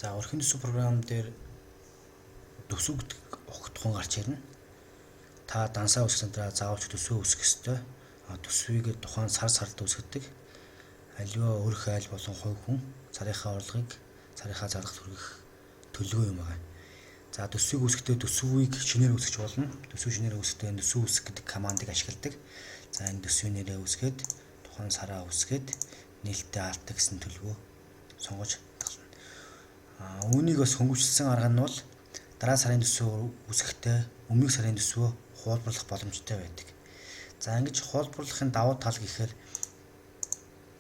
За, өрхийн төсөв програм дээр төсөв гэдэг огтхон гарч ирнэ. Та дансаа үүсгэсэн дараа заавал ч төсвөө үүсгэх ёстой. Төсвийг тухайн сар сард үүсгэдэг. Аливаа өрх айл болон хувь хүн сарынхаа орлогыг сарынхаа зарлагт хүргэх төлөвлөгөө юм байна. За, төсвийг үүсгэхдээ төсвийг шинээр үүсгэж болно. Төсөв шинээр үүсгэхдээ энэ төсөв үүсгэх гэдэг командыг ашигладаг. За, энэ төсвийн нэрээ үүсгээд, тухайн сараа үүсгээд, нээлттэй хаалттай гэсэн төлөвөө сонгож хадгална. Үүнийг бас хөнгөвчлсөн арга нь бол дараа сарын төсөв үүсгэхдээ өмнөх сарын төсвөө хуулбарлах боломжтой байдаг. За, ингэж хуулбарлахын давуу тал гэхээр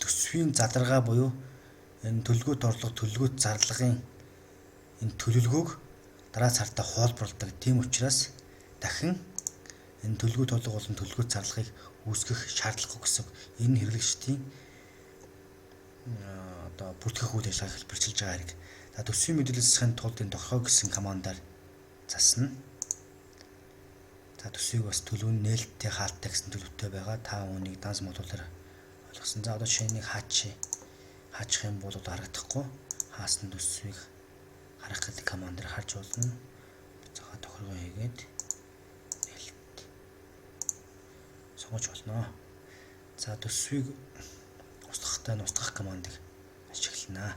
төсвийн задаргаа буюу энэ төлөвлөгөөт орлого, төлөвлөгөөт зарлагын энэ төлөвлөгөөг дараа сартаа хуулбарладаг. Тийм учраас дахин энэ төлөвлөгөөт орлого болон төлөвлөгөөт зарлагыг үүсгэх шаардлагагүй гэсэн. Энэ хэрэглэгчдийн одоо бүртгэх үйл ажиллагааг хэлбэрчилж байгаа хэрэг. За, төсвийн мэдээлэл засахын тулд энэ тохиргоо гэсэн командаар засна. За, төсвийг бас төлөв нь нээлттэй, хаалттай гэсэн төлөвтэй байгаа. Та үүнийг данс модулаар ойлгосон. За, одоо жишээ нэг хаачих. Хаачих юм бол харагдахгүй. Хаасан төсвийг харах гэдэг командаар харж болно. Буцаага тохиргоо хийгээд нээлт сонгож болно. За, төсвийг устгахтай нь устгах командыг ашиглана.